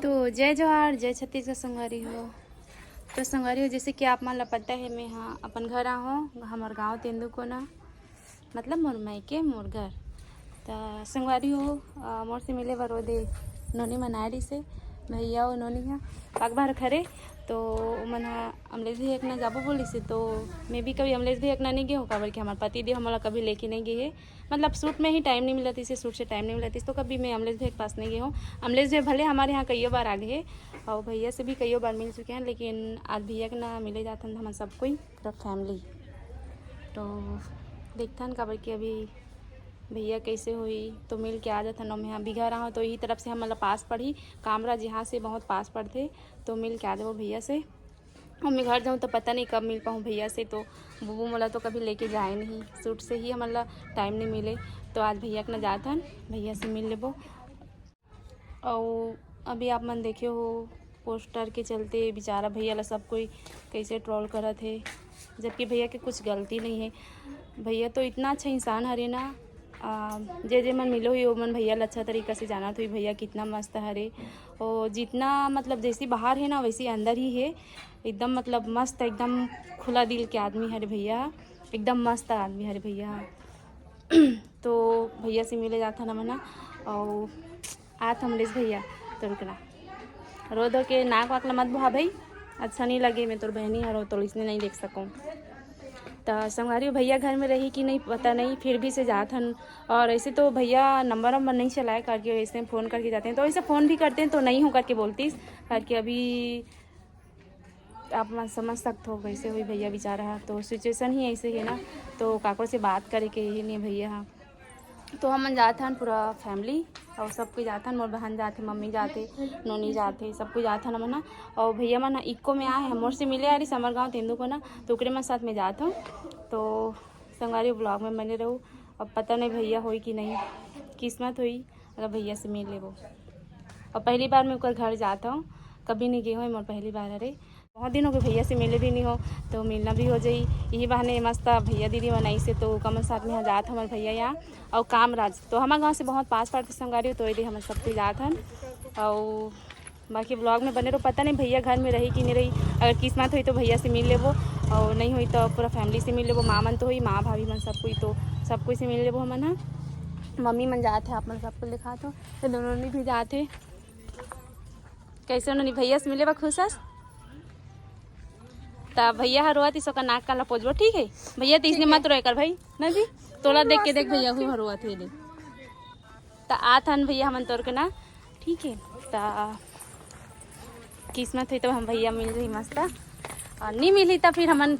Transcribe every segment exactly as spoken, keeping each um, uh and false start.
तो जय जोहार, जय छत्तीसगढ़ संगवारी हो। तो संगवारी हो, जैसे कि आप मन ला पता है, मैं हा अपन घर आहूँ, हमर गांव तेंदूकोना, मतलब मोर मायके, मोर घर। त संगवारी हो, अ, मोर से मिले बर ओदे नोनी मन आए रहिसे, भैया अउ नोनी हा पग बार खरे। तो ओमन हा अमलेश भैया के ना जाबो बोलिसे, तो मैं भी कभी अमलेश भैया के ना नहीं गे हूँ, काबर कि हमार पति देव हमला कभी लेके नहीं गे हे। मतलब शूट में ही टाइम नहीं मिलत इसे, शूट से टाइम नहीं मिलत इस, तो कभी मैं अमलेश भैया के पास नहीं गई हूँ। अमलेश भैया भले हमारे यहाँ कईयों बार आ गए हैं और भैया से भी कईयों बार मिल चुके हैं, लेकिन आज भैया के ना मिले जाथन हमन सब कोई, पूरा फैमिली। तो देखथन, काबर कि अभी भैया कैसे होई तो मिल के आ जाथन। हम यहाँ बिघा रहा हूँ तो यही तरफ से हम मतलब पास पड़ी, कामराज यहाँ से बहुत पास पड़ते, तो मिल के आ जाबो भैया से। मम्मी घर जाऊँ तो पता नहीं कब मिल पाऊँ भैया से, तो बुबू मोला तो कभी लेके जाए नहीं, शूट से ही हमन ला टाइम नहीं मिले। तो आज भैया के ना जात हन, भैया से मिल लेबो। और अभी आप मन देखे हो, पोस्टर के चलते बेचारा भैया ला सब कोई कैसे ट्रोल करत है, जबकि भैया के कुछ गलती नहीं है। भैया तो इतना अच्छा इंसान हरे ना, आ, जे जे मन मिलो ही, ओमन भैया ला अच्छा तरीका से जानत होई, भैया कितना मस्त हरे। और जितना मतलब जैसी बाहर है ना, वैसी अंदर ही है, एकदम मतलब मस्त, एकदम खुला दिल के आदमी हरे भैया, एकदम मस्त आदमी हरे भैया। तो भैया से मिले जात हन हमन, और आत अमलेश भैया, तो रुकना, रो धो के नाक वाक ला मत बोहा भाई, अच्छा नहीं लगे, मैं तोर बहनी हरो, तो इसने नहीं देख सकूँ। तो संगवारी हो, भैया घर में रही कि नहीं पता नहीं, फिर भी से जात हन। और ऐसे तो भैया नंबर वंबर नहीं चलाए करके, ऐसे फ़ोन करके जाते हैं, तो ऐसे फ़ोन भी करते हैं तो नहीं हूँ करके बोलतीस, करके अभी आप मन समझ सकते हो कैसे हुई भैया बेचारा हा, तो सिचुएशन ही ऐसे है ना, तो काकरो से बात करे के ही नहीं भैया हा। तो हमन जात हन पूरा फैमिली, और सब कोई जात हन, मोर बहन जात हे, मम्मी जात हे, नोनी जात हे, सब कोई जात हन हमन हा। और भैया मन हा इक्को में आए हैं, मोर से मिले आ रही समर गाँव तेंदूकोना, तो ओकरे मन साथ में जात हूँ। तो संगवारी, ब्लॉग में बने रहू। अब पता नहीं भैया होई कि नहीं, किस्मत होई अगर भैया से मिल लेबो। और पहली बार मैं ओकर घर जात हूँ, कभी नहीं गए हूँ, मोर पहली बार हरे। बहुत दिन हो गए भैया से मिले भी नहीं हो, तो मिलना भी हो जाई। यही बहाने मस्त भैया दीदी मन आइसे, तो ओकर मन साथ में यहाँ जात हमारे भैया यहाँ। और कामराज तो हमारे गाँव से बहुत पास पड़ते संगवारी हो, तो ये हमन सब कोई जात हन। और बाकी ब्लॉग में बने रहो, पता नहीं भैया घर में रही कि नहीं रही। अगर किस्मत हुई तो भैया से मिल लेबो, और नहीं हुई तो पूरा फैमिली से मिल लेबो। माँ मन तो हुई, माँ भाभी मन सब कोई, तो सब कोई से मिल लेबो हमन हा। मम्मी मन जात है, आप मन सबको दिखात हो, तो दोनों नोनी भी जात है। कैसे नोनी, भैया से मिले बा खुश हस? त भैया ह रोवत इस, ओकर नाक कान ला पोजबो, ठीक है? भैया तो इसने मत रोए कर भाई, ना जी, तोला देख के देख भैया हु रोवत है। त आत हन भैया हमन तोर के ना, ठीक है? त किस्मत हुई तब हम भैया मिल रही मस्त, और नहीं मिली तब फिर हमन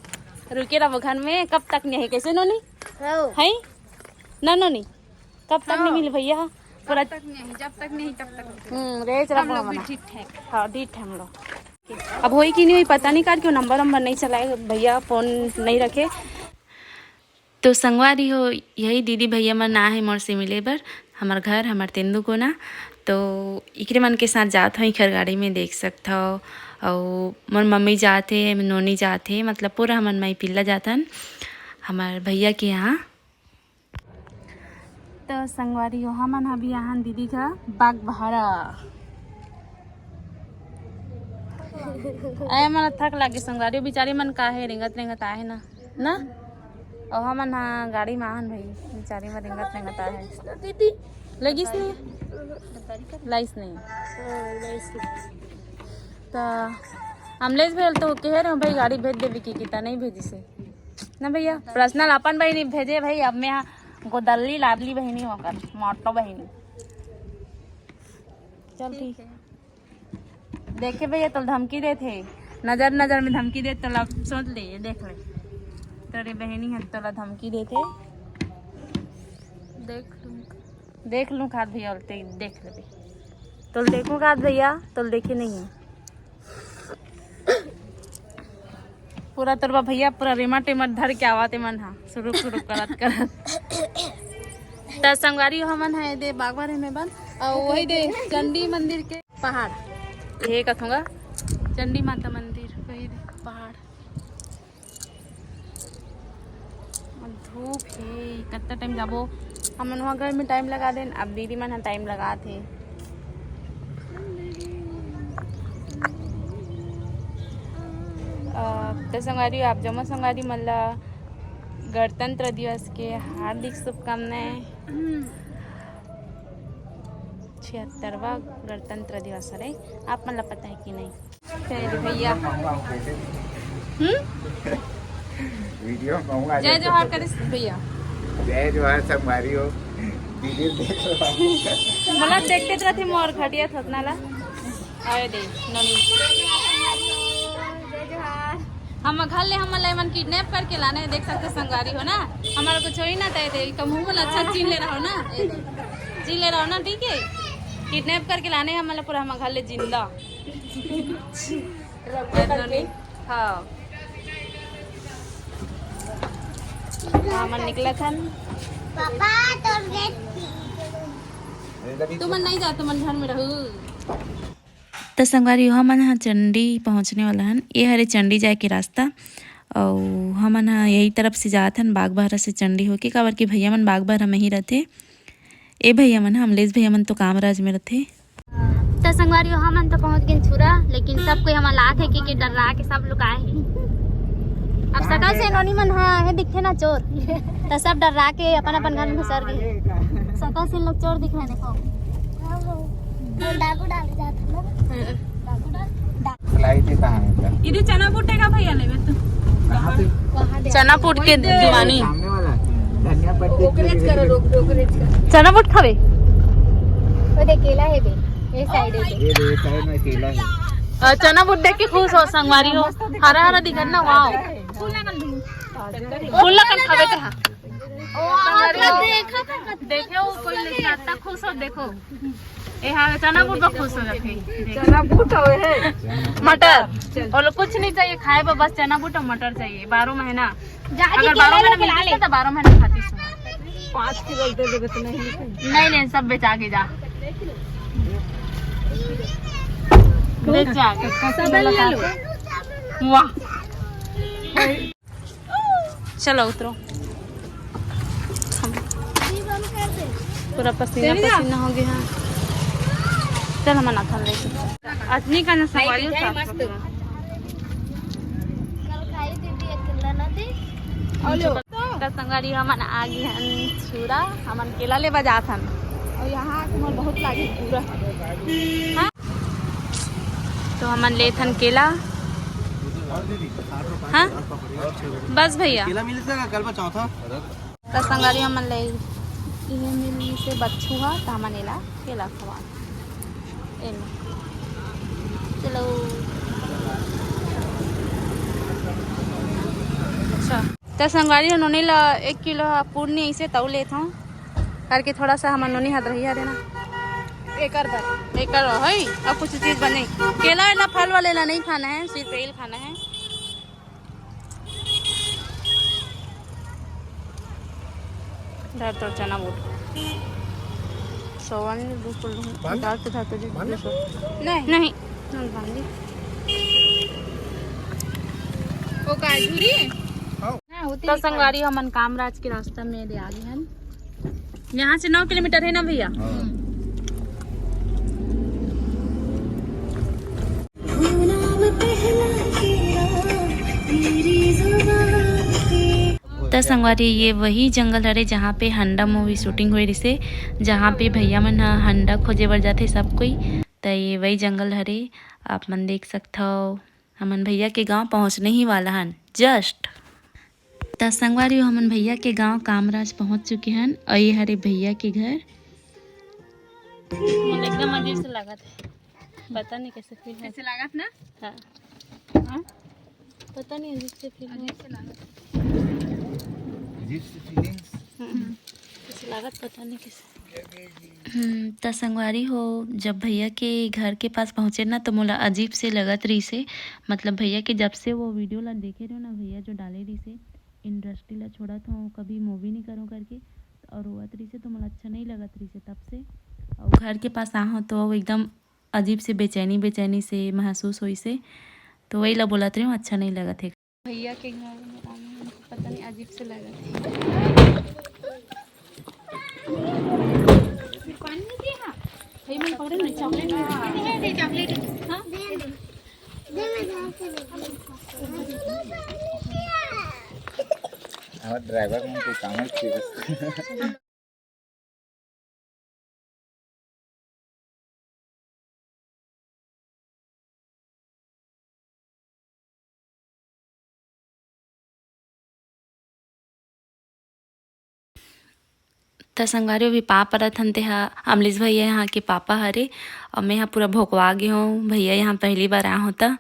रुके रहो घर में। कब तक नहीं है, कैसे नोनी? है ना नोनी? कब तक नहीं मिली भैया? पूरा तक नहीं, जब तक नहीं तब तक रुके। हम्म, रेज हम रहो लोग भी हमन। ठीक ठाक। हाँ, ठीक है हम लोग। अब होई कि नहीं होई पता नहीं, कर क्यों नंबर वंबर नहीं चलाए भैया, फ़ोन नहीं रखे। तो संगवारी हो, यही दीदी भैया मन आए हैं मोर से मिले बर, हमर घर, हमर तेंदूकोना। तो इकरे मन के साथ जात हूँ, इखर गाड़ी में देख सकत हो। और मोर मम्मी जात हे, नोनी जात हे, मतलब पूरा हमन माई पिल्ला जात हन हमर भैया के यहाँ। तो संगवारी हो, हमन ह भी आहन दीदी घर बागबाहरा। अरे मन थक लागे संगवारी, बिचारी मन काहे रेंगत रेंगत आहे ना, ना? और हमन ह गाड़ी में आहन भाई, बिचारी मन रेंगत रेंगत आहे। दीदी लगिस नहीं, लाइस नहीं। तो अमलेश भैया तो कहे रहे भाई गाड़ी भेज देबे की, किता नहीं भेजिसे ना भैया। पर्सनल अपन बहिनी भेजे भाई, अब मैं गोदल्ली लाडली बहिनी होकर मोटो बहिनी। चल ठीक है। देखे भैया, तो धमकी देत हे, नजर नजर में धमकी देत, तो अब सोच ले, ये देख ले, तेरी बहिनी है, तोला धमकी देत हे। देख लूँ। देख लूँ खात भैया, बोलते ही देख लेबे। तोल देखूँ खात भैया, तोल देखे नहीं है। पूरा तोर बा भैया, पूरा रेमा टेमा धर के आवा ते मन हा, सुरुक सुरुक करत करत। त संगवारी हो, हमन है दे बागवारी में बन, और वही दे चंडी मंदिर के पहाड़, ये कथूंगा चंडी माता मंदिर, वही दे पहाड़। अब धूप हे, कत्ता टाइम जाबो? हमन वहाँ घर में टाइम लगा देन, अब दीदी मन ह टाइम लगात हे। तो संगवारी, आप जम्मो संगवारी मन ला गणतंत्र दिवस के हार्दिक शुभकामनाएं। छिहत्तरवां गणतंत्र दिवस हरे, आप मन ला पता है कि नहीं? जय भैया। हम्म? वीडियो में कहूँगा जय जैसे जोहार तो करिस भैया। जय जोहार संगवारी हो। वीडियो देख लो। मोला देखते रहते मोर घटिया थोतना ला। अरे दे, नोनी। जय जोहार। हम घर ले हमन ला एमन किडनैप करके लाने, देख सकते संगवारी हो ना। हमारा कुछ होई ना, तय दे, कम मुंह में अच्छा छीन ले रहा हो ना। ए दे। छीन ले रहा हो ना, ठीक है? किडनैप करके लाने हमन ला पूरा हम घर ले जिंदा। ए नोनी। हाँ। हाँ, हमन निकलत हन। पापा, तोर गेट। तुमन नहीं जा, तुमन घर में रहू। त संगवारी हो, हमन ह चंडी पहुँचने वाला हन। ये हरे चंडी जाए के रास्ता, अउ हमन ह यही तरफ से जात हन, बागबहरा से चंडी होके, काबर कि भैया मन बागबहरा में ही रहते। ए भैया मन, अमलेश भैया मन तो कामराज में रहते। त संगवारी हो, हमन तो पहुँच गेन छुरा, लेकिन सब कोई हमन ला आथे कि, कि डर्रा के सब लोग आए हे। अब सकल से नोनी मन ह, हे दिखथे ना चोर, त सब डर्रा के अपन अपन घर में घुसर गे। सकल से लोग चोर दिख रहे, देखो। डाकू डाले जात हे ना। डाकू डाल। सिलाई थे कहाँ है क्या? इधर चना बूटे का भैया लेबे तो। कहाँ पे? वहाँ दे। चना बूट के दीवानी। सामने वाला। धनिया पत्ती ओकरे की ज करो, रोक, ओकरे ज करो। चना बूट खावे? वो देख, केला है बे, ये साइड है। ये दे, साइड में केला है। अ, चना बूट देख के खुश हो संगवारी हो। हरा हरा दिखत ना, वाओ। फूल लगल खावे ते हाँ। देखे हो, कोई लेके आता, खुश हो, देखो। ए हाँ, चना बूट पर खुश हो जाते हैं। चना बूट हवे है। मटर। चल। और कुछ नहीं चाहिए खाए पर, बस चना बूट और मटर चाहिए, बारह महीना। अगर बारह महीना मिलता तो बारह महीना खाती सो। पाँच किलो दे देबे तो नहीं। नहीं, नहीं, सब बेचा के जा। बेचा के। सब ले लो। वाह। चलो उतरो। पूरा पसीना पसीना हो गया है। चल, हम ना खा लेते। अजनी का ना संगवारी हो, साफ सुथरा। त संगवारी हमन आ गए हन छुरा, हमन केला ले बजात हन। और यहाँ आके मोर बहुत लागे पूरा। हाँ? तो हमन लेथन केला। हाँ, बस भैया। केला मिल जाएगा, कल बचाओ था। त संगवारी हमन ले, इहे मिल से बच्चू हा, त हमन एला केला खवा। एमे। चलो। अच्छा। त संगवारी हो, नोनी ला एक किलो हा पूर्णी ऐसे तौ लेत हूँ। करके थोड़ा सा हमर नोनी हाथ रही देना। एकर बर। एकर है, अब कुछ चीज बने। केला वेला फल वाले ला नहीं खाना है, सिर्फ एल खाना है। धर तोर चना बूट। सौ वाली दो सौ लूँ। बांध? डाल के धर तो दे, बांध? दो सौ। नहीं। नहीं। नहीं, बांध दे। वो का झूरी? हाँ। हाँ, होती तो है। संगवारी हमन कामराज के रास्ता में दे आ गए हैं। यहाँ से नौ किलोमीटर है ना भैया? हाँ। त संगवारी, ये वही जंगल हरे, जहाँ पे हंडा मूवी शूटिंग हुए रिसे, जहाँ पे भैया मन ह हंडा खोजे बर जाथे सब कोई। त ये वही जंगल हरे, आप मन देख सकथव। हमन भैया के गांव पहुँचने ही वाला हन, जस्ट। त संगवारी हो, हमन भैया के गांव कामराज पहुँच चुके हन, और ये हरे भैया के घर। एकदम अजीब से लागत है, पता नहीं कैसे फील है। कैसे लागत ना? हाँ। हाँ? पता नहीं, अजीब से फील अजीब से लागत। अजीब से फीलिंग्स। हम्म। कैसे लागत, पता नहीं कैसे। हम्म, त संगवारी हो, जब भैया के घर के पास पहुँचे ना, तो मोला अजीब से लगत रहिसे। मतलब, भैया के जब से वो वीडियो ला देखे रहो ना, भैया जो डाले रहिसे, इंडस्ट्री ला छोड़त हूँ, कभी मूवी नहीं करूँ करके, और रोवत रहिसे, तो मोला अच्छा नहीं लगत रहिसे तब से। और घर के पास आ हूँ, तो एकदम अजीब से बेचैनी, बेचैनी से महसूस होइसे, तो वही ला बोलत रही हूँ, अच्छा नहीं लगत है। भैया के घर में आने में हमको पता नहीं, अजीब से लगा। फिर पानी नहीं पिए? हाँ, भाई, मैंने पकड़े ना, चॉकलेट नहीं है, दे, चॉकलेट। हाँ, दे, दे। हमर ड्राइवर मन के काम है। त संगवारी, अभी पाँव परत हन, ते ह अमलेश भैया यहाँ के पापा हरे, अउ मैं ह पूरा भोकवा गे हूँ। भैया यहाँ पहली बार आए हों त,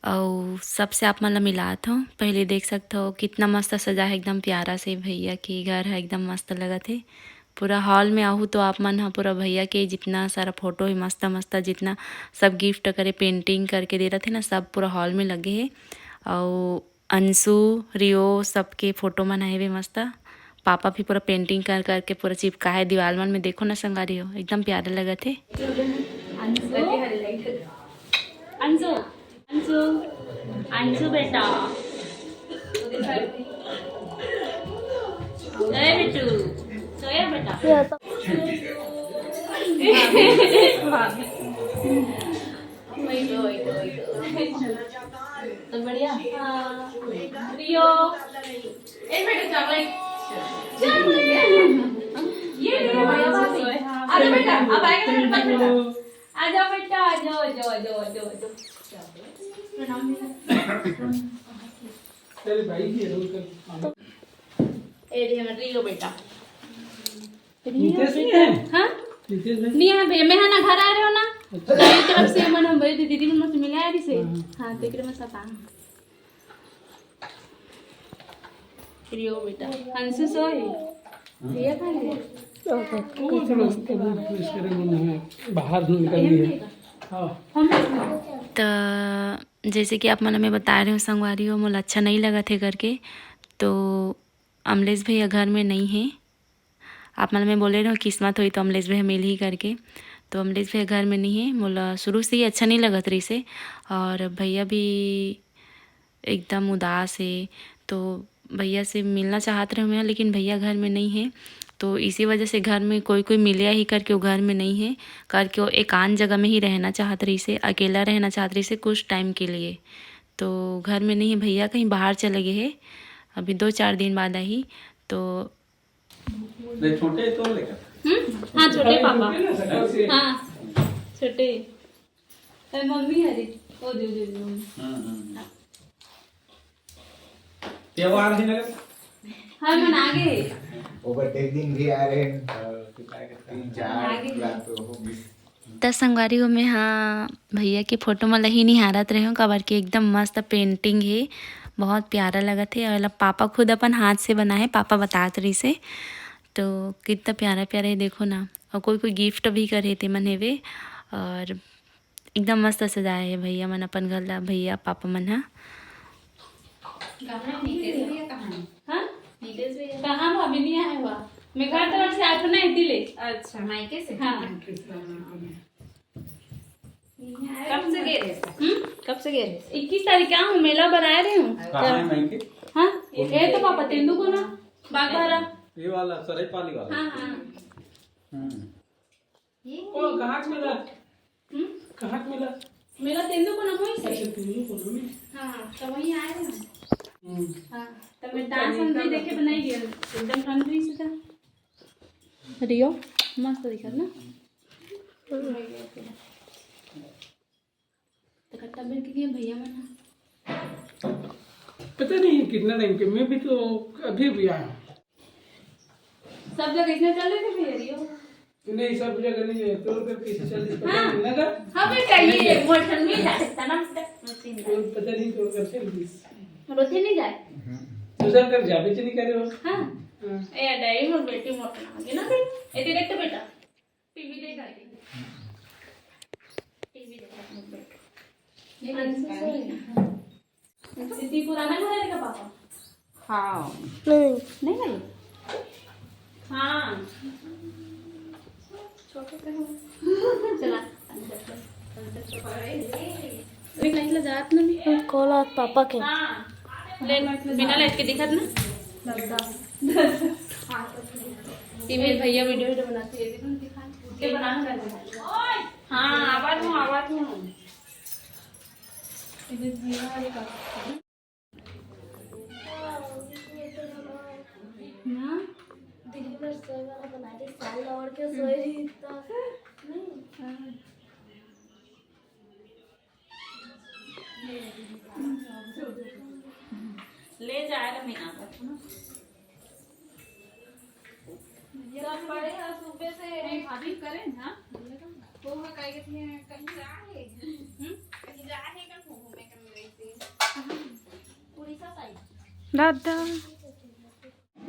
अउ सबसे आप मन ला मिलात हूँ। पहले देख सकत हो कितना मस्त सजा है, एकदम प्यारा से। भैया के घर है, एकदम मस्त लगत है। पूरा हॉल में आहू तो आप मन ह पूरा भैया के जितना सारा फोटो है मस्त मस्त, जितना सब गिफ्ट करे, पेंटिंग करके दे रहे थे ना, सब पूरा हॉल में लगे है। अउ अंशु, रियो सबके फोटो मन आए हुए मस्त। पापा भी पूरा पेंटिंग कर करके पूरा चिपका है दीवार मन में। देखो ना संगवारी हो, एकदम प्यारा लगत है। अंशु, अंशु, अंशु, अंशु बेटा, ए बिट्टू, सोया बेटा। तो बढ़िया। हाँ। रियो। एक मिनट, चल, एक। चल, ये रियो भैया, बात नहीं। आजा बेटा, अब आएगा मेरे पास बेटा। आजा बेटा, आजा, आजा, आजा, आजा, आजा। प्रणाम बेटा। तेरे भाई की है, उसका। ए रे, हमर रियो बेटा। नितेश नहीं है? हाँ? नितेश भाई? नहीं है भैया, मैं है ना घर आ रहे हो ना? अच्छा। तो ये तरफ से मन हम भाई दीदी मन से मिला आ रही से। हाँ। हाँ, तो एकरे में सता। रियो बेटा, अंशु सोए। भैया कहाँ गए? वो तो लोग तो वो प्रेस करे मन है, बाहर निकल गए। हाँ। हम त जैसे कि आप मन ल मैं बता रहे हो संगवारी हो, मोला अच्छा नहीं लगत है करके, तो अमलेश भैया घर में नहीं है। आप मन ल मैं बोले रहे हो किस्मत होई तो अमलेश भैया मिलही करके, तो अमलेश भैया घर में नहीं है। मोला शुरू से ही अच्छा नहीं लगत रहिस हे, और भैया भी एकदम उदास है, तो भैया से मिलना चाहत रहे मैं, लेकिन भैया घर में नहीं है। तो इसी वजह से घर में कोई कोई मिले ही करके वो घर में नहीं है, करके वो एकांत जगह में ही रहना चाहत रहिस हे, अकेला रहना चाहत रहिस हे कुछ टाइम के लिए। तो घर में नहीं है भैया, कहीं बाहर चले गए हैं, अभी दो चार दिन बाद आही। तो नहीं, छोटे तो लेकर। हम्म? हाँ, छोटे अरे, पापा। रुके ना, सकाल से। हाँ, छोटे। ए, मम्मी, अरे, ओ, दे, दे, दे, मम्मी। हम्म, हम्म। त्योहार है ना? हाँ, मन आ गए। ओवरटेक दिन भी आ रहे हैं। और कितना, कितना? तीन, चार आगे। रात तो होगी। त संगवारी हो, मैं हा भैया के फोटो मन ल ही निहारत रहे हूँ, काबर कि एकदम मस्त पेंटिंग हे, बहुत प्यारा लगत हे। और एला पापा खुद अपन हाथ से बनाए हे, पापा बतात रहिस हे। तो कितना प्यारा प्यारा हे, देखो ना। और कोई कोई गिफ्ट भी करे हे, ते मन हेवे। और एकदम मस्त सजाए हे भैया मन अपन घर ला, भैया पापा मन हा। कहाँ है नितेश भैया, कहाँ है? हाँ? नितेश भैया? कहाँ वो अभी नहीं आया हुआ? मैं घर तरफ से आया था ना, इसीलिए। अच्छा, मायके से? हाँ। कब से गए रहे? हम्म? कब से गए रहे? इक्कीस तारीख का हूँ, मेला बर आए रहे हूँ। कहाँ है मायके? हाँ? ये तो पापा तेंदू को ना, बागबारा। ये वाला, सरईपाली वाला? हाँ, हाँ। हम्म। ये ओ, कहाँ के मेला? हम्म? कहाँ के मेला? मेला तेंदू को ना वहीं से। अच्छा, तेंदू को ना में? हाँ, तो वहीं आए रहे हैं। हम्म। हाँ, तो मैं डांस हम भी देखे बनाई गया, एकदम ठंड रही से था। रियो, मस्त दिखत ना? तो कट्टा मिल के गए भैया मन। पता नहीं कितना टाइम के, मैं भी तो अभी भी आया हूँ। सब जगह इसने चल रहे थे भैया रियो। नहीं, सब जगह नहीं है, तोड़ कर कैसे चल रही, पता नहीं ना का? हाँ बेटा, ये मोशन में जा सकता ना बेटा, मशीन का। तोड़, पता नहीं तोड़ कर चल रही। रोटी नहीं जाए। दूसरा कर जा, बेच नहीं कर रहे हो। हाँ। हाँ। ए, डाई मोर बेटी मोटना हो गई ना फिर। ए, देख तो बेटा। टीवी देखा के। टीवी देखा के। ये अंशु सोए। दीदी पुराना घर है का पापा? हाँ। नहीं। नहीं है? हाँ। छोटे पे हो। चला। एक लाइट ला जात ना नहीं। कोला पापा के। हाँ। ले, बिना लाइट के दिखत ना? ये मेरे भैया वीडियो, वीडियो बनाते हैं, ये भी दिखा। ये बनाना कर दे। हाँ, आवाज हूँ, आवाज हूँ। दिन भर सोए वाला बना के साल ओढ़ के सोए रही तो नहीं। ले जाए रहे मीना पर। सब पड़े हैं सुबह से। नहीं, भाभी करें, हाँ? तो है कहे कि कहीं जा है। हम्म? कहीं जा है का घूमे के मेरे से? उड़ीसा साइड। दादा।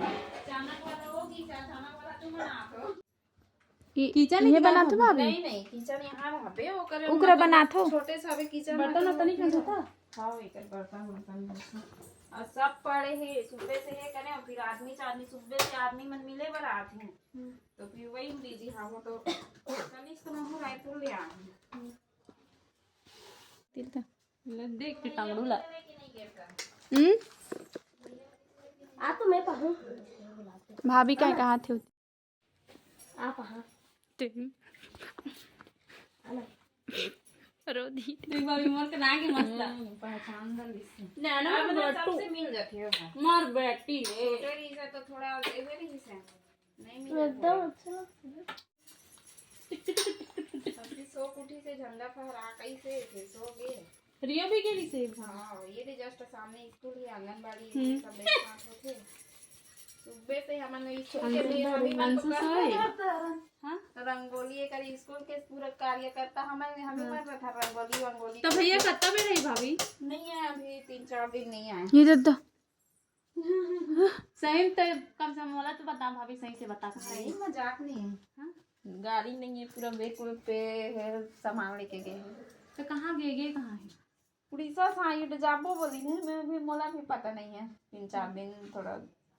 अचानक वाला वो की अचानक वाला तुम बना दो। ये, किचन ये निकाल बनाथो दो। भाभी? नहीं, नहीं, किचन यहाँ रहबे, ओकर ओकरा मतलब बनाथो? छोटे से अबे किचन बर्तन रहता उर्तन नहीं है। खंडता? हाँ, एकर बर्तन उर्तन धोता। और सब पड़े है, सुबह से ये करे, और फिर आदमी से आदमी, सुबह से आदमी मन मिले बर आत हैं। हम्म। तो फिर वही बिजी, हाँ, वो तो कल इस तो मैं रायपुर ले आ गई। तिल का। ले देख के टांगड़ू ला। हम्म? आ तो मैं पहूँ। भाभी का कहा थे? आप हाँ। टेम। रो दी। देख भाभी, मोर के ना के मस्त ला। हम्म, पहचान ला लिस। ना, ना, अब ना बटू। सबसे मिल जाती है वो। मार बेटी रे। छोटे रही से तो थोड़ा देवे रही से। नहीं मिल एकदम अच्छा लगता है। सबके सो उठी से झंडा फहरा कैसे थे, सो गए। रिया भी गेली से। हाँ, ये भी जस्ट सामने स्कूल ही, आंगनबाड़ी, हम्म। सब एक साथ होते। सुबह से हमन स्कूल के लिए अभी मन तो सोए। हाँ? रंगोली ये करी, स्कूल के पूरा कार्यकर्ता हमन, हमें हाँ। मन रहा रंगोली वंगोली। तो भैया कत्ता में रही भाभी? नहीं है, अभी तीन चार दिन नहीं आए। ये दे दो। सही में तो कम से कम वाला तो बता भाभी, सही से बता कहाँ है? नहीं, मजाक नहीं है। हाँ? गाड़ी नहीं है, पूरा बैग वैग पे है, सामान लेके गए हैं। तो कहाँ गए, गए कहाँ है? उड़ीसा साइड जाबो बोली ने, मैं भी, मोला भी पता नहीं है। तीन चार दिन थोड़ा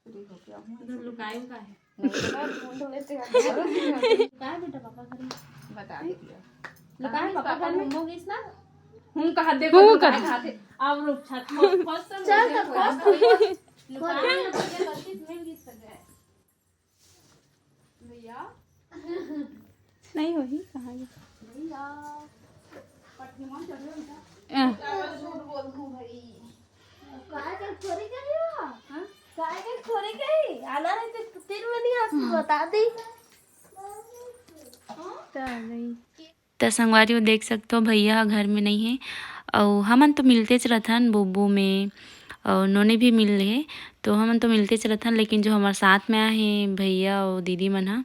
फ्री हो गया हूँ। उधर लुकाए का है? नहीं, थोड़ा ढूंढ लेते हैं। लुकाए बेटा पापा घर में। बता दे दिया। लुकाए कहाँ पापा पापा घर में? घूमोगी ना? हूँ कहा दे, हूँ लुकाए कहा। कहा दे। अब रुक छत को फर्स्ट चल तो फर्स्ट लुकाए ना, भैया गलती से मिल गई सजा है। भैया। नहीं वही कहाँ गई? भैया। पटनी में चढ़ गया बेटा। अह। झूठ बोल दूँ भाई। काय के छोरी गई हो? हाँ? काय के छोरी गई? आना रहे तो तीन महीने आप बता दी। तो आ गई। त संगवारी हो देख सकथो, भैया ह घर में नइ हे, अउ हमन तो मिलतेच रथन बुब्बू में, अउ नोनी भी मिल ले हे, तो हमन तो मिलतेच रथन। लेकिन जो हमर साथ में आहे भैया अउ दीदी मन ह,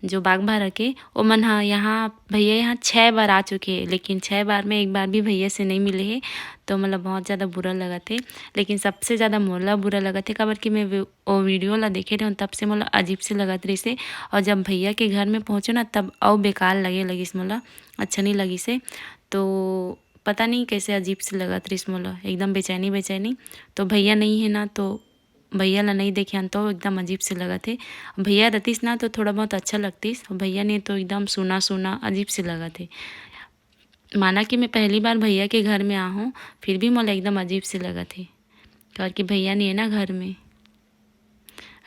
जो बागभारा के, ओमन ह यहाँ, भैया यहाँ छः बार आ चुके हे, लेकिन छः बार में एक बार भी भैया से नइ मिले हे, तो मतलब बहुत ज़्यादा बुरा लगत हे। लेकिन सबसे ज़्यादा मोला बुरा लगत हे, काबर कि मैं वी-, ओ वीडियो ला देखे रहेंव, तब से मोला अजीब से लगत रहिस हे। और जब भैया के घर में पहुँचो ना, तब अउ बेकार लगे लगिस मोला, अच्छा नहीं लगिस हे। तो पता नहीं कैसे अजीब से लगत रहिस मोला, एकदम बेचैनी बेचैनी। तो भैया नहीं है ना, तो भैया ला नहीं देखे हन तो एकदम अजीब से लगत हे। भैया रहतिस ना, तो थोड़ा बहुत अच्छा लगतिस, भैया नहीं तो एकदम सूना सूना अजीब से लगत हे। माना कि मैं पहली बार भैया के घर में आहूँ, फिर भी मोला एकदम अजीब से लगत हे, काबर कि भैया नहीं है ना घर में।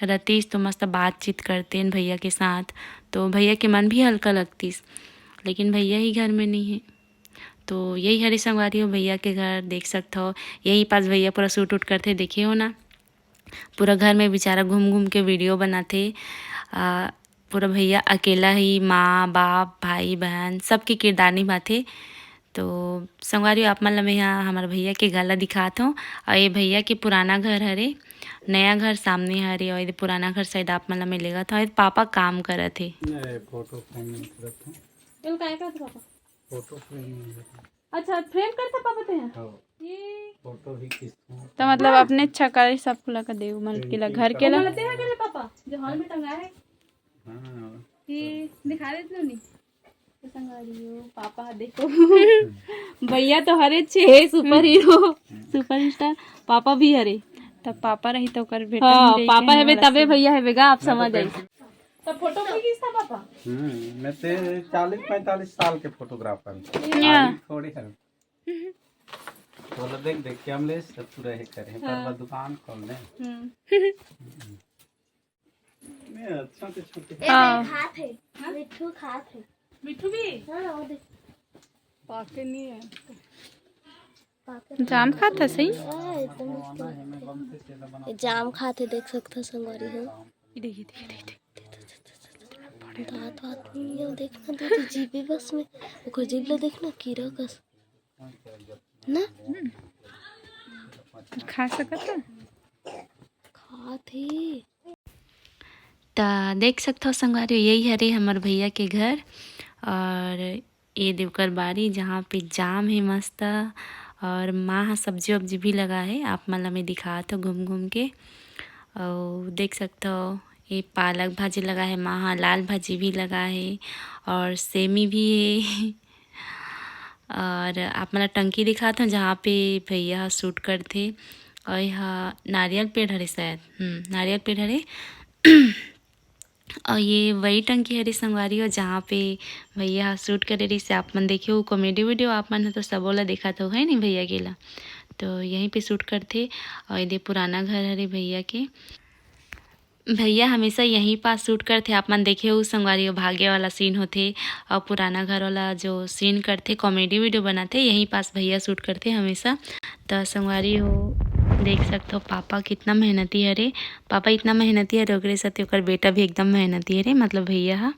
रहतिस तो मस्त बातचीत करतेन भैया के साथ, तो भैया के मन भी हल्का लगतिस, लेकिन भैया ही घर में नहीं है। तो यही हरे संगवारी हो भैया के घर, देख सकत हो, यही पास भैया पूरा शूट उट करथे, देखे हो ना। पूरा घर में बेचारा घूम घूम के वीडियो बनाथे। आ, पूरा भैया अकेला ही माँ, बाप, भाई, बहन सबके किरदार निभाथे। तो संगवारी हो, आप मन ल मैं यहाँ हमर भैया के घर ला दिखात हूँ। और ये भैया के पुराना घर हरे, नया घर सामने हरे, और ये पुराना घर शायद आप मन ल मैं लेगत हूँ। और ये पापा काम करत हे। नहीं, फोटो फ्रेम नहीं करत हूँ। एल काय करत पापा? फोटो फ्रेम नहीं करत हूँ। अच्छा, फ्रेम करत पापा ते हैं? हाँ। ये फोटो भी खींचता हूँ। तो मतलब अपने छकाई सब को लगा दे, मन के ला, पेंटिंग घर के ला। करता हूँ। बोलते हैं करे पापा, जो हॉल में टंगा है। हाँ। ये दिखा देते नहीं। तो संगवारी हो, पापा देखो। भैया तो हरे छे सुपर हीरो, सुपरस्टार। पापा भी हरे। तब पापा रही तो ओकर बेटा हाँ, नहीं रही पापा कहीं हेबे वाला तबे से। भैया हेबे गा, आप मैं तो समझ आई। पेंटिंग तो फोटो कोई खींचता पापा? हम्म, मैं ते चालीस पैंतालीस साल के फोटोग्राफर हूँ। या। अभी थोड़े हैं। बोला देख, देख के हम ले सब पूरा है करे हैं, पर हाँ। बस दुकान खोल ले। हम्म। मैं अच्छा से छोटे। ए, हाँ। खात है। हाँ? मिट्ठू खात है। मिट्ठू भी? हाँ, वो देख। पाके नहीं है। जाम खात हे सही? आ, एकदम मस्त। ये जाम खात हे, देख सकत हो संगवारी हो। ये देख, ये देख, ये देख, ये देख। दांत वात नहीं है, देख ना दीदी, जीभ बस में, ओकर जीभ ला देख ना, कीरा कस ना। खा सकत हे? खात हे। त देख सकत हो संगवारी, यही हरे हमर भैया के घर और ये दे ओकर बारी, जहाँ पे जाम हे मस्त और माँ ह सब्जी वब्जी भी लगा हे। आप मन ला मैं दिखात हो घूम घूम के। अउ देख सकत हो ये पालक भाजी लगा हे, माँ ह लाल भाजी भी लगा हे और सेमी भी हे। और आप मन ला टंकी दिखात हो, जहाँ पे भैया ह शूट करथे। और यह नारियल पेड़ हरे शायद, हम्म, नारियल पेड़ हरे। और ये वही टंकी हरे संगवारी हो, जहाँ पे भैया ह शूट करे रहिस। आप मन देखे हो कॉमेडी वीडियो, आप मन ह तो सबो ला देखत हो, है नी भैया के ला, तो यहीं पे शूट करथे। और ये दे पुराना घर हरे भैया के। भैया हमेशा यहीं पास शूट करथे। आप मन देखे हो संगवारी हो, भागे वाला सीन होथे और पुराना घर वाला जो सीन करथे, कॉमेडी वीडियो बनाथे, यहीं पास भैया शूट करथे हमेशा। त संगवारी हो, देख सकत हो पापा कितना मेहनती हरे। पापा इतना मेहनती हरे, ओकरे साथे ओकर बेटा भी एकदम मेहनती हरे, मतलब भैया ह।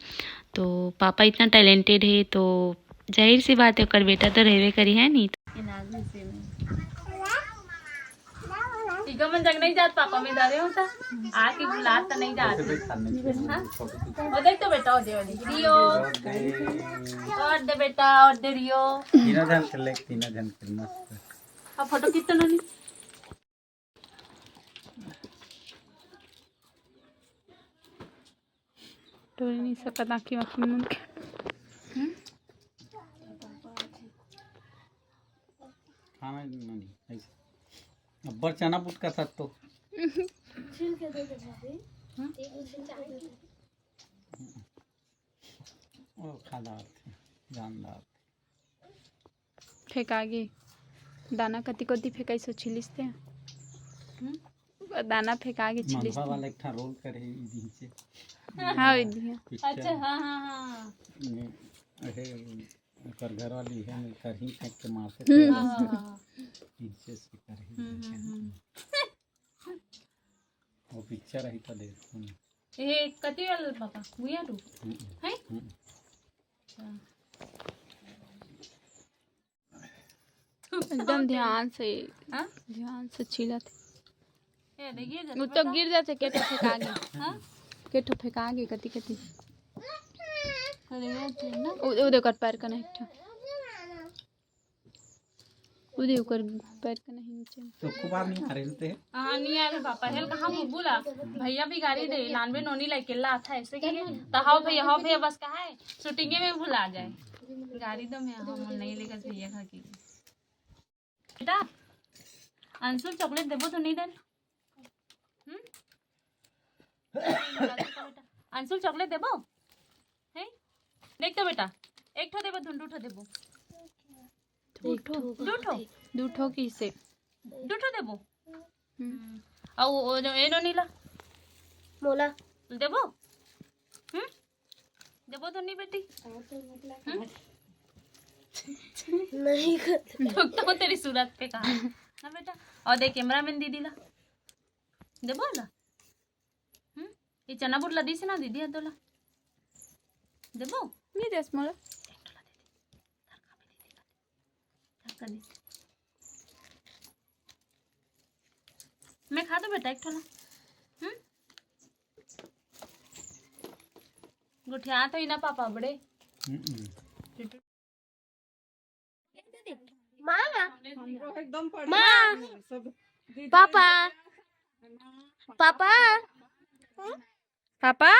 तो पापा इतना टैलेंटेड हे, तो जाहिर सी बात है, ओकर बेटा तो रहबे करी, है नी? इका मन जग नहीं जात पापा, मैं डरे हूँ ता। आके बुलात तो नहीं जात। हाँ? वो देख तो बेटा, वो दे, वो दे। रियो। और दे बेटा, और दे रियो। तीनों जन कर ले, तीनों जन कर मस्त। अब फोटो कितना नोनी? टोरी नहीं सकत आँखी वाँखी मुन के। हम्म? खाना नहीं, ऐसे। अब्बर चना पुटका था तो। छील के दे दे भाभी। हम्म? एक छील के दे दे। ओ, खादार थे, जानदार थे। फेंका गे। दाना कति कोती फेंकाई सो छिलिस ते। हम्म? दाना फेंका गे छिलिस मंदवा ते। वाला एक ठा रोल करे ई दिन से। हाँ, ई दिन। पिक्चर अच्छा, हाँ, हाँ, हाँ। में, अहे, ओकर घर वाली है, में करही फेंक के मारथे हम्म। थे। हाँ, हाँ, हाँ। प्रिंसेस की करही हम्म, फेंक हम्म, के। हम्म। वो पिक्चर है तो देखो ना। ए, कति वाला पापा? भुइयां टू? हम्म। है? हम्म। अच्छा। एकदम ध्यान से, हाँ? ध्यान से छीलत। ए, देखिए, वो तो गिर जाथे, के ठो फेंका गे। हाँ? के ठो फेंका गे, कति, कति। अरे, ये चीज ना। उ, उ देखो, पैर का नहीं, एक ठो। उदे ओकर पैर के नहीं नीचे। तो खूब आदमी आ रहे थे। हाँ, नहीं आ रहे पापा। हेल कहाँ बुबू ला? भैया भी गाड़ी दे, लानवे नोनी ला अकेला आता है, ऐसे के। तो हाओ भैया, हाओ भैया, बस कहा है? शूटिंगे में भुला जाए। गाड़ी दो मैं, हम नहीं लेकर भैया खा के। बेटा, अंशुल चॉकलेट देबो तो नहीं देन? हम्म? अंशुल चॉकलेट देबो? हैं? देख तो बेटा, एक ठो देबो, धुन दू ठो देबो। दू ठो। दू ठो। दू ठो किसे? दू ठो देबो। हम्म। हम्म। अउ ओ जो ए नोनी ला? मोला। देबो? हम्म? देबो तो नहीं बेटी? हम्म? नहीं कर। तो, तो तेरी सूरत पे कहा। ना बेटा। और देख कैमरा मैन दीदी ला। देबो ना? हम्म? ये चना बुट ला दीस ना दीदी, तोला देबो? नहीं देस मोला। धक्का दे। मैं खा दो बेटा, एक ठो ला। हम्म? गोठियात होई ना पापा बड़े। हम्म। माँ, माँ, papa, papa, papa,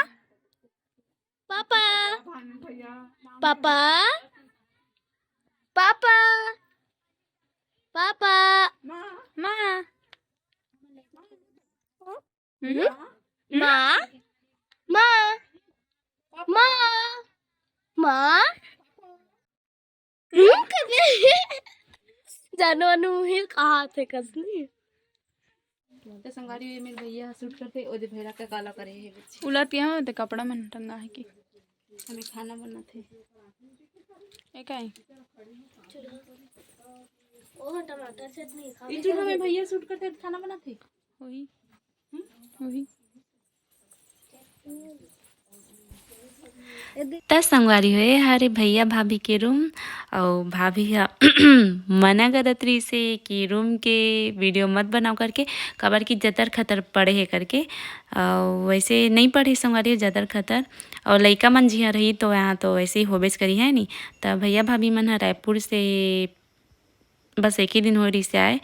papa, papa, papa, माँ, हम्म? माँ, माँ, माँ, माँ। हम्म, कबे? जानू अनु ही कहा थे कसनी। तो संगवारी ये मेरे भैया शूट करते, ओ जे भैया का काला करे है बच्चे। उलट यहाँ ते कपड़ा मन टंगा है कि? हमें खाना बनाते। ए काई? ई चूल्हा में भैया शूट करते तो खाना बनाते। वही। हम्म? वही। त संगवारी हो, ए हरे भैया भाभी के रूम, अउ भाभी ह मना करत रहिसे कि रूम के वीडियो मत बनाओ करके, काबर कि जतर खतर पड़े हे करके। अउ वैसे नइ पड़े संगवारी हो जतर खतर, अउ लइका मन जिहाँ रही तो यहाँ तो वैसे ही होबेच करी है नी। त भैया भाभी मन ह रायपुर से बस एक ही दिन होए रहिसे आए,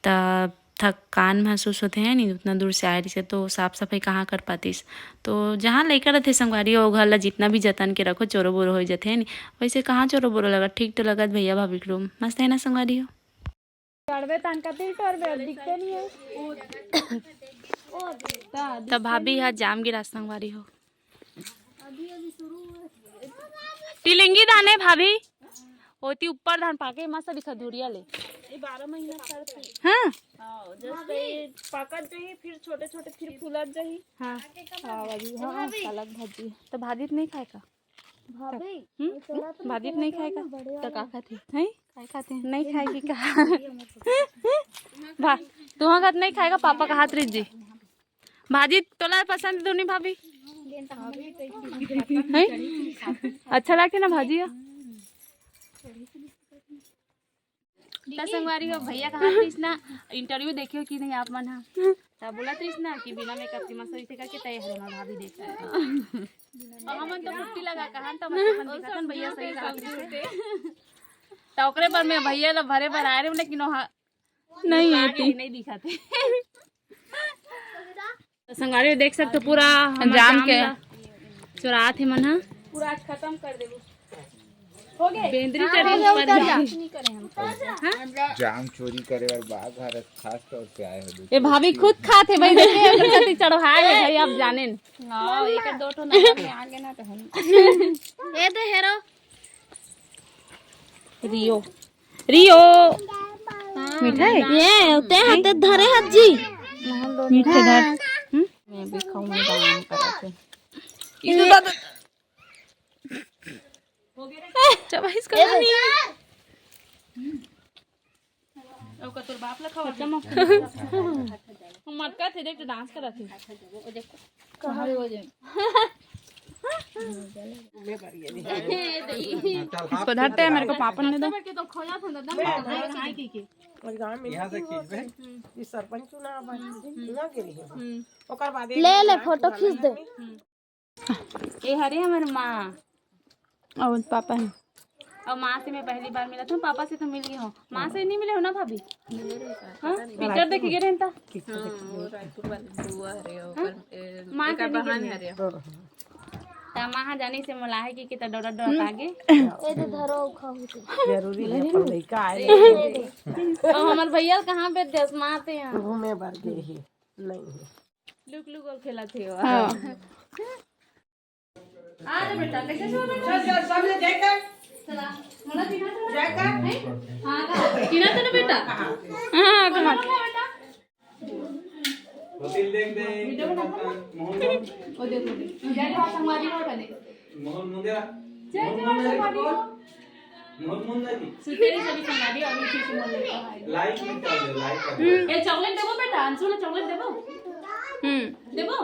त थकान महसूस होथे है नी, उतना दूर से आए रहिसे तो साफ सफाई कहाँ कर पातिस। तो जहाँ लइका रथे संगवारी, ओ घर ला जितना भी जतन के रखो, चोरो बोरो हो जाथे है नी, वैसे कहाँ चोरो बोरो लगत, ठीक तो लगत भैया भाभी के रूम मस्त है ना संगवारी हो। चढ़बे तन का तिल टोरबे, अब दिखते नहीं है। त भाभी हा जाम गिरा संगवारी हो। टिलिंगी धान हे भाभी, ओती ऊपर धान पाके मस्त दिखत धुरिया ले। ये बारह महीना फरथे। हाँ। हाँ, जैसे ये पाकत जाही, फिर छोटे छोटे, फिर फूलत जाही। हाँ। हाँ, भाभी, हाँ, भाभी। पालक भाजी। तो भाजी तो नहीं खाए का? भाभी, हम्म? ये तोला तो भाजी तो नहीं खाए का? बड़े तो का वाले। खाथे? हैं? काय खाथे? नहीं खाएगी का? भा, तुहाँ का तो नहीं खाएगा, पापा का हाथ रिझ जी। भाजी तोला पसंद हे दुनी भाभी? हैं? अच्छा लागथे ना भाजी ह? त संगवारी हो, भैया कहा रहिस ना, इंटरव्यू देखे हो कि नहीं आप मन ह? त बोलत रहिस ना कि बिना मेकअप के मस्त रहिथे करके, तय हरे हमर भाभी देख। अउ हमन तो पुट्टी लगा कहन त मतलब अपन दिखत हन, भैया सही कहा रहिस। त ओकरे बर मैं भैया ला भरे बर आए रहे, लेकिन ओहा नहीं आगे एती। नहीं दिखत हे। तो संगवारी देख सकते हो पूरा हमर जाम जाम के ला चुरात हे मन ह। पूरा आज खत्म कर देबो। हो गए? बेंदरी हाँ, चढ़ी हो गया, ऊपर उतर जा। जाम। हाँ? जाम चोरी करे बर बाघ भारत खास तौर से आए हो। ए भाभी खुद खात हे भाई, देखे ओकर कति चढ़वाए हे भाई, आप जाने न। हाँ, एक दो ठो नंबर में आगे ना तो हम। ए दे हेरो। रियो, रियो। मीठा हे? ये ते हाथे धरे हाथ जी। मीठा हे, धर। हम्म? मैं भी खाऊं, मैं डांस करत हूं। चबाइस का नहीं। ओकर तोर बाप ला खवा दे। मटका थे, देख तो डांस करत हे। कहाँ रे वो जे? इसको धरते हैं, मेरे को पापड़ ने दो। बैठ के तो खोया था, दम हाय की की। और गांव में यहाँ से खींच दे। ये सरपंच चुनाव बा, यहाँ गिरी है। ओकर बाद ले, ले, फोटो खींच दे। ये हरे हमर माँ। अउ पापा हे। अउ माँ से मैं पहली बार मिला था, पापा से तो मिल गई हूँ, माँ से नहीं मिले हो ना भाभी? हाँ, पिक्चर देखे गए रहता। हाँ, वो रायपुर वाले बुआ हरे, हाँ? ओकर, ए, माँ से एकर नहीं बहन मिले। हरे। त माँ जानी से मोला हे कि, कि त डोरा डोरा आगे। ए तो धरो खाऊ तो। जरूरी है, पर लइका आए। अउ हमर भैया कहाँ पे देश माँ आते हैं? घूमे बर गए ही। नहीं। लुक लुक और खेला थे वो। हाँ। आ रे बेटा, कैसे छो बेटा? चल, चल, सामने जय कर। चला, मोला चिन्हा तो जय कर। नहीं? हाँ, का? चिन्हा तो ना बेटा? हाँ, कहाँ? मोला बेटा। होतिल देख दे, वीडियो बना। मोहन, मोहन। ओ देखो, देखो। जय जय संगवारी हो पहले। मोहन मुंगेरा। जय जय संगवारी हो। मोहन मुंगेरा जी। सुतेरी सभी संगवारी अभी फिर से मोहन मुंगेरा। लाइक में कर दो, लाइक कर दो। हम्म। ए, चॉकलेट देबो बेटा, अंशु ने चॉकलेट देबो? हम्म। देबो?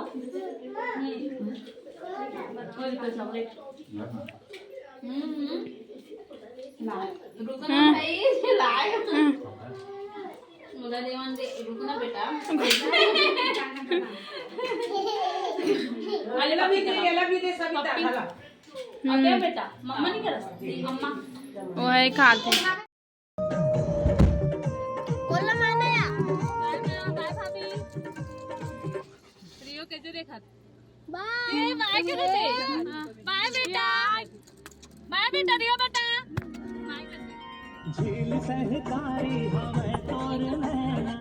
हम्म। और तो चॉकलेट। हम्म, हम्म। ला, रुको ना हम्म। भाई, ला। हम्म। मुला देवन दे, रुको ना बेटा। अरे लव you they, love you they सभी पप्पी। हला। अब दे हम्म। बेटा, मम्मा नहीं करस? मम्मा। वो है खाते। बोलना माना या। बाय, बाय, बाय भाभी। रियो कैसे देखा? बाय। ए, बाय कर दे। हाँ, बाय बेटा। बाय बेटा, रियो बेटा। बाय कर दे। झील सहकारी हवे तोर नैना।